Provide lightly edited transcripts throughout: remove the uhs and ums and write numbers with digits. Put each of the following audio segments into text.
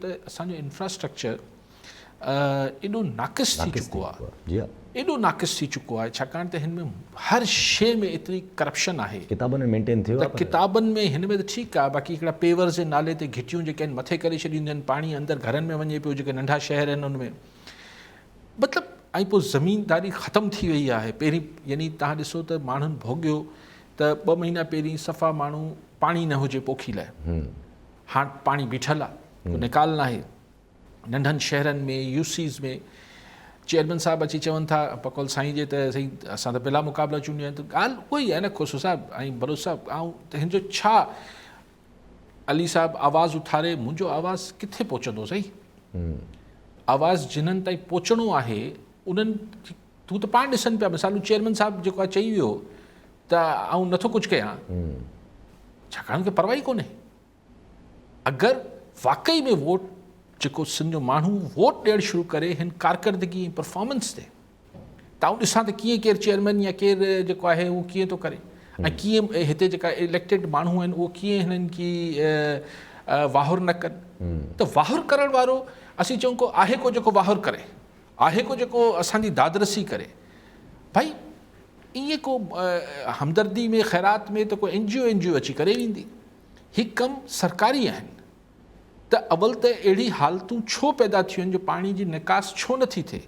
ته اسان جو انفراسٽرڪچر ايڏو ناقص ٿي چڪو آهي ايڏو ناقص ٿي چڪو آهي ڇاڪاڻ ته هن ۾ هر شيء ۾ ايتري ڪرپشن آهي. ڪتابن ۾ مينٽين ٿيو آهي ڪتابن ۾ هن ۾ ته ٺيڪ آهي باقي هڪڙا پيورز جي نالي تي گهٽيون جيڪي آهن مٿي ڪري ڇڏيون آهن پاڻي اندر گهرن ۾ وڃي پيو جيڪي ننڍا شهر آهن ان ۾ مطلب ۽ پوء زمينداري ختم ٿي وئي آهي پهرين يعني تهان ڏسو ته ماڻهن ڀوڳيو ته ٻه مهينا پهرين صفا ماڻهو پاڻي نه هجي پوکي لاء هاڻ پاڻي بيٺل آ ڪو نيڪال ناهي ننڍن شهرن ۾ يو سيز ۾ چيئرمين صاحب اچي چون ٿا بقول سائين جي ته سائين اسان ته بلا مقابلا چونڊيا آهن ته ڳالهه اها ئي آهي نه کوسو صاحب ۽ بلوچ صاحب آئون ته هن جو ڇا علي صاحب آواز اٿاري منهنجو آواز ڪٿي پهچندو سائين آواز جنن تائين پهچڻو آهي انهن تون ته پاڻ ڏسن پيا مثال چيئرمين صاحب جيڪو آهي چئي ويو ته آئون نٿو ڪجهه ڪيان ڇاڪاڻ کي پرواهه ئي ڪونهي اگر واقعي ۾ ووٽ جيڪو سنڌ جو ماڻهو ووٽ ڏيڻ شروع ڪري هن ڪارڪردگي ۽ پرفارمنس تي ته آئون ڏسان ته ڪيئن ڪير چيئرمين يا ڪير جيڪو آهي اهو ڪيئن ٿو ڪري ۽ ڪيئن هتي جيڪا اليڪٽيڊ ماڻهو آهن اهو ڪيئن هنن جي واهر نه ڪن ته واهر ڪرڻ وارو اسين چئون ڪو آهي ڪو جيڪو واهر ڪري آهي ڪو جيڪو اسان جي دادرسي ڪري ڀائي ائين ڪو همدردي ۾ خيرات ۾ ته ڪو N G O N G O اچي ڪري ويندي. هي ڪم سرڪاري آهن ته اول ته اهڙي حالتون ڇو پيدا ٿيون آهن جو پاڻي جي نڪاس ڇو نه ٿي ٿئي.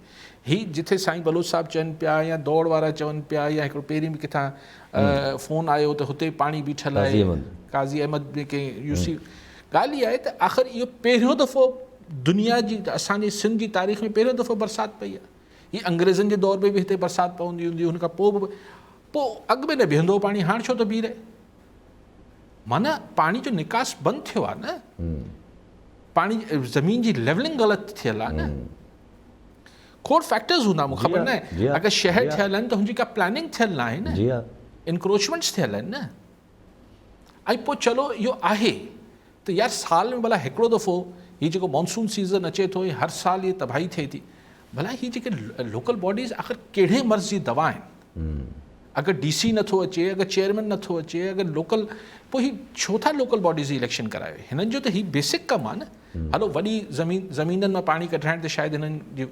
هي جٿي سائين بلوچ صاحب چون پيا يا دوڙ وارا چون پيا يا هڪڙو پهرين به ڪٿان فون آيو ته هتي پاڻي بيٺل آهي قاضي احمد ۾ ڪنهن يو سي ڳالهه اها آهي ته آخر اهو پهريون دفعو دنيا جي اسان جي سنڌ جي تاريخ ۾ پهريون دفعو برسات پئي آهي. هي انگريزن جي دور ۾ به هتي برسات پوندي هوندي هئي ان کان پوء به پوء اڳ ۾ نه بيهندو هو پاڻي هاڻ ڇو ٿو بيهي رهي معنيٰ پاڻي جو نڪاس بند ٿيو آهي نه پاڻي زمين جي ليولنگ غلط ٿيل آهي نه کوڙ فيڪٽرز هوندا مون خبر نه آهي اگر شهر ٺهيل آهن ته هن جي ڪا پلاننگ ٿيل نه آهي نه انڪروچمينٽس ٿيل آهن نه ۽ پوء چلو اهو آهي ته يار سال ۾ ڀلا هڪڙو دفعو هي جيڪو مانسون سيزن اچي ٿو ۽ هر سال هي تباهي ٿئي ٿي ڀلا هي جيڪي لوڪل باڊيز آخر ڪهڙي مرض جي دوا آهن اگر ڊي سي نٿو اچي اگر چيئرمين نٿو اچي اگر لوڪل پوء هي ڇو ٿا لوڪل باڊيز جي اليڪشن ڪرايو هنن جو ته هي بيسڪ ڪم آهي نه هلو وڏي زمين زمينن مان پاڻي ڪڍرائڻ ته شايد هنن جي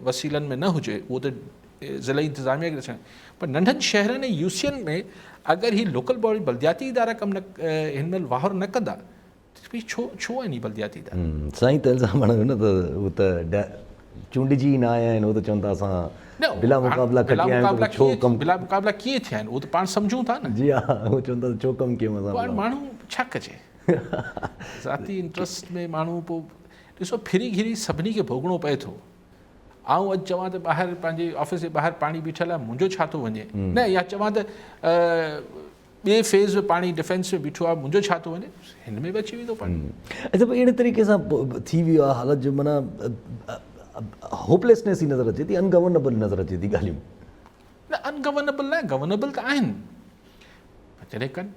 وسيلن ۾ نه هجي اهو ته ضلعي انتظاميه کي ڏسڻ پر ننڍن شهرن ۽ يو سين ۾ اگر هي لوڪل باڊي بلدياتي ادارا ڪم نه هن مهل واهر نه ڪندا ته ڀي ڇو ڇو آهن هي بلدياتي ادارا. سائين ته الزام هڻو نه ته هو ته چونڊجي ئي نه آيا آهن هو ته چون ٿا اسان بلا مقابلا کٽي آيا آهيون ته ڇو ڪم بلا مقابلا ڪيئن ٿيا آهن اهو ته پاڻ سمجهون ٿا نه. جي ها هو چون ٿا ته ڇو ڪم ڪيون اسان. پوء ماڻهو ڇا ڪجي ذاتي انٽرسٽ ۾ ماڻهو پوء ڏسو ڦري گهري سڀني کي ڀوڳڻو پئي ٿو. آئون اڄ چوان ته ٻاهر پنهنجي آفيس جي ٻاهر پاڻي بيٺل آهي منهنجو ڇا ٿو وڃي نه يا چوان ته ٻئي فيز ۾ پاڻي ڊفينس ۾ بيٺو آهي منهنجو ڇا ٿو وڃي هن ۾ به اچي ويندو پاڻي. اچا پوء اهڙي طريقي سان ٿي ويو آهي حالت جو معنيٰ هوپليسنيس ئي نظر اچي ٿي ان گورنبل نظر اچي ٿي ڳالهيون. نه ان گورنبل نه گورنبل ته آهن جڏهن ڪن.